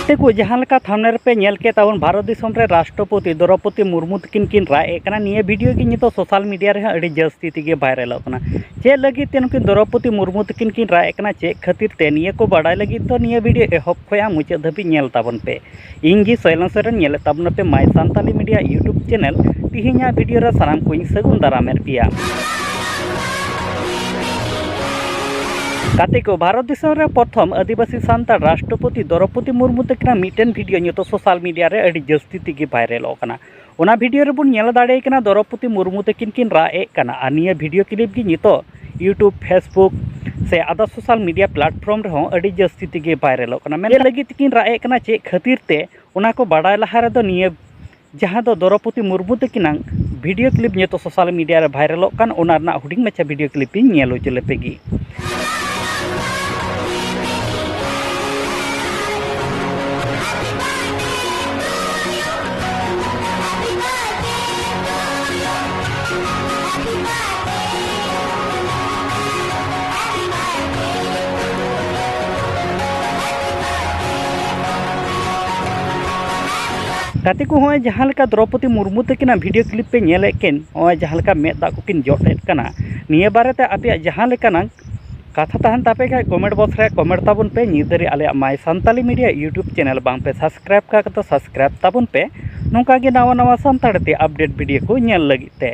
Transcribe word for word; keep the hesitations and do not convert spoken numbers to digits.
ᱛᱮᱠᱚ ᱡᱟᱦᱟᱸ ᱞᱮᱠᱟ ᱛᱷᱟᱢᱱᱮᱞ ᱨᱮᱯᱮ ᱧᱮᱞ ᱠᱮᱫ ᱛᱟᱵᱚᱱ, ᱵᱷᱟᱨᱚᱛ ᱫᱤᱥᱚᱢ ᱨᱮ ᱨᱟᱥᱴᱨᱚᱯᱚᱛᱤ ᱫᱨᱚᱣᱯᱚᱫᱤ ᱢᱩᱨᱢᱩ ᱛᱟᱹᱠᱤᱱ ᱠᱤᱱ ᱨᱟᱜ ᱮᱫ ᱠᱟᱱᱟ᱾ ᱱᱤᱭᱟᱹ ᱵᱷᱤᱰᱤᱭᱳ ᱜᱮ ᱱᱤᱛᱚᱜ ᱥᱳᱥᱟᱞ ᱢᱤᱰᱤᱭᱟ ᱨᱮᱦᱚᱸ ᱟᱹᱰᱤ ᱡᱟᱹᱥᱛᱤ ᱛᱮᱜᱮ ᱵᱷᱟᱭᱨᱟᱞᱚᱜ ᱠᱟᱱᱟ᱾ ᱪᱮᱫ ᱞᱟᱹᱜᱤᱫ ᱛᱮ ᱱᱩᱠᱤᱱ ᱫᱨᱚᱣᱯᱚᱫᱤ ᱢᱩᱨᱢᱩ ᱛᱟᱹᱠᱤᱱ ᱠᱤᱱ ᱨᱟᱜ ᱮᱫ ᱠᱟᱱᱟ, ᱪᱮᱫ ᱠᱷᱟᱹᱛᱤᱨ ᱛᱮ, ᱱᱤᱭᱟᱹ ᱠᱚ ᱵᱟᱰᱟᱭ ᱞᱟᱹᱜᱤᱫ ᱫᱚ ᱱᱤᱭᱟᱹ ᱵᱷᱤᱰᱤᱭᱳ ᱮᱦᱚᱵ ᱠᱷᱚᱱ ᱢᱩᱪᱟᱹᱫ ᱫᱷᱟᱹᱵᱤᱡ ᱧᱮᱞ ᱛᱟᱵᱚᱱ ᱯᱮ᱾ ᱤᱧ ᱜᱮ ᱥᱚᱭᱞᱚᱱ ᱥᱚᱨᱮᱱ, ᱧᱮᱞᱮᱫ ᱛᱟᱵᱚᱱᱟᱯᱮ My Santali Media YouTube channel᱾ ᱛᱤᱦᱤᱧᱟᱜ ᱵᱷᱤᱰᱤᱭᱳ ᱨᱮ ᱥᱟᱱᱟᱢ ᱠᱚᱧ ᱥᱟᱹᱜᱩᱱ ᱫᱟᱨᱟᱢᱮᱫ ᱯᱮᱭᱟ᱾ ᱜᱟᱛᱮ ᱠᱚ, ᱵᱷᱟᱨᱚᱛ ᱫᱤᱥᱚᱢ ᱨᱮ ᱯᱨᱚᱛᱷᱚᱢ ᱟᱹᱫᱤᱵᱟᱹᱥᱤ ᱥᱟᱱᱛᱟᱲ ᱨᱟᱥᱴᱨᱚᱯᱚᱛᱤ ᱫᱨᱚᱣᱯᱚᱫᱤ ᱢᱩᱨᱢᱩ ᱛᱟᱹᱠᱤᱱᱟᱜ ᱢᱤᱫᱴᱮᱱ ᱵᱷᱤᱰᱤᱭᱳ ᱱᱤᱛᱚᱜ ᱥᱳᱥᱟᱞ ᱢᱤᱰᱤᱭᱟ ᱨᱮ ᱟᱹᱰᱤ ᱡᱟᱹᱥᱛᱤ ᱛᱮᱜᱮ ᱵᱷᱟᱭᱨᱟᱞᱚᱜ ᱠᱟᱱᱟ᱾ ᱚᱱᱟ ᱵᱷᱤᱰᱤᱭᱳ ᱨᱮᱵᱚᱱ ᱧᱮᱞ ᱫᱟᱲᱮᱭᱟᱭ ᱠᱟᱱᱟ ᱫᱨᱚᱣᱯᱚᱫᱤ ᱢᱩᱨᱢᱩ ᱛᱟᱹᱠᱤᱱ ᱠᱤᱱ ᱨᱟᱜ ᱮᱫ ᱠᱟᱱᱟ, ᱟᱨ ᱱᱤᱭᱟᱹ ᱵᱷᱤᱰᱤᱭᱳ ᱠᱞᱤᱯ ᱜᱮ ᱱᱤᱛᱚᱜ YouTube, Facebook ᱥᱮ other social media platform ᱨᱮᱦᱚᱸ ᱟᱹᱰᱤ ᱡᱟᱹᱥᱛᱤ ᱛᱮᱜᱮ ᱵᱷᱟᱭᱨᱟᱞᱚᱜ ᱠᱟᱱᱟ᱾ ᱢᱮᱱ ᱞᱟᱹᱜᱤᱫ ᱛᱮᱠᱤᱱ ᱨᱟᱜ ᱮᱫ ᱠᱟᱱᱟ ᱪᱮᱫ ᱠᱷᱟᱹᱛᱤᱨ ᱛᱮ, ᱚᱱᱟ ᱠᱚ ᱵᱟᱰᱟᱭ ᱞᱟᱦᱟ ᱨᱮᱫᱚ ᱱᱤᱭᱟᱹ ᱡᱟᱦᱟᱸ ᱫᱚ ᱫᱨᱚᱣᱯᱚᱫᱤ ᱢᱩᱨᱢᱩ ᱛᱟᱹᱠᱤᱱᱟᱜ ᱵᱷᱤᱰᱤᱭᱳ ᱠᱞᱤᱯ ᱱᱤᱛᱚᱜ ᱥᱳᱥᱟᱞ ᱢᱤᱰᱤᱭᱟ ᱨᱮ ᱵᱷᱟᱭᱨᱟᱞᱚᱜ ᱠᱟᱱ, ᱚᱱᱟ ᱨᱮᱱᱟᱜ ᱦᱩᱰᱤᱧ ᱢᱟᱪᱷᱟ ᱵᱷᱤᱰᱤᱭᱳ ᱠᱞᱤᱯ ᱤᱧ ᱧᱮᱞ ᱦᱚᱪᱚ ᱞᱮᱯᱮ ᱜᱮ᱾ ᱜᱟᱛᱮ ᱠᱚ, ᱦᱚᱸᱜᱼᱚᱭ ᱡᱟᱦᱟᱸ ᱞᱮᱠᱟ ᱫᱨᱚᱣᱯᱚᱫᱤ ᱢᱩᱨᱢᱩ ᱛᱟᱹᱠᱤᱱᱟᱜ ᱵᱷᱤᱰᱤᱭᱳ ᱠᱞᱤᱯ ᱯᱮ ᱧᱮᱞᱮᱫ ᱠᱤᱱ, ᱱᱚᱜᱼᱚᱭ ᱡᱟᱦᱟᱸ ᱞᱮᱠᱟ ᱢᱮᱫ ᱫᱟᱜ ᱠᱚᱠᱤᱱ ᱡᱚᱫ ᱮᱫ ᱠᱟᱱᱟ, ᱱᱤᱭᱟᱹ ᱵᱟᱨᱮᱛᱮ ᱟᱯᱮᱭᱟᱜ ᱡᱟᱦᱟᱸ ᱞᱮᱠᱟᱱᱟᱜ ᱠᱟᱛᱷᱟ ᱛᱟᱦᱮᱱ ᱛᱟᱯᱮ ᱠᱷᱟᱡ ᱠᱚᱢᱮᱱᱴ ᱵᱚᱠᱥ ᱨᱮ ᱠᱚᱢᱮᱱᱴ ᱛᱟᱵᱚᱱ ᱯᱮ᱾ ᱧᱤᱫᱟᱹ ᱨᱮ ᱟᱞᱮᱭᱟᱜ My Santali Media YouTube channel ᱵᱟᱝ ᱯᱮ ᱥᱟᱵᱥᱠᱨᱟᱭᱤᱵ ᱠᱟᱜ ᱠᱟᱫᱟ, ᱥᱟᱵᱥᱠᱨᱟᱭᱤᱵ ᱛᱟᱵᱚᱱ ᱯᱮ, ᱱᱚᱝᱠᱟ ᱜᱮ ᱱᱟᱣᱟ ᱱᱟᱣᱟ ᱥᱟᱱᱛᱟᱲ ᱛᱮ ᱟᱯᱰᱮᱴ ᱵᱷᱤᱰᱤᱭᱳ ᱠᱚ ᱧᱮᱞ ᱞᱟᱹᱜᱤᱫ ᱛᱮ᱾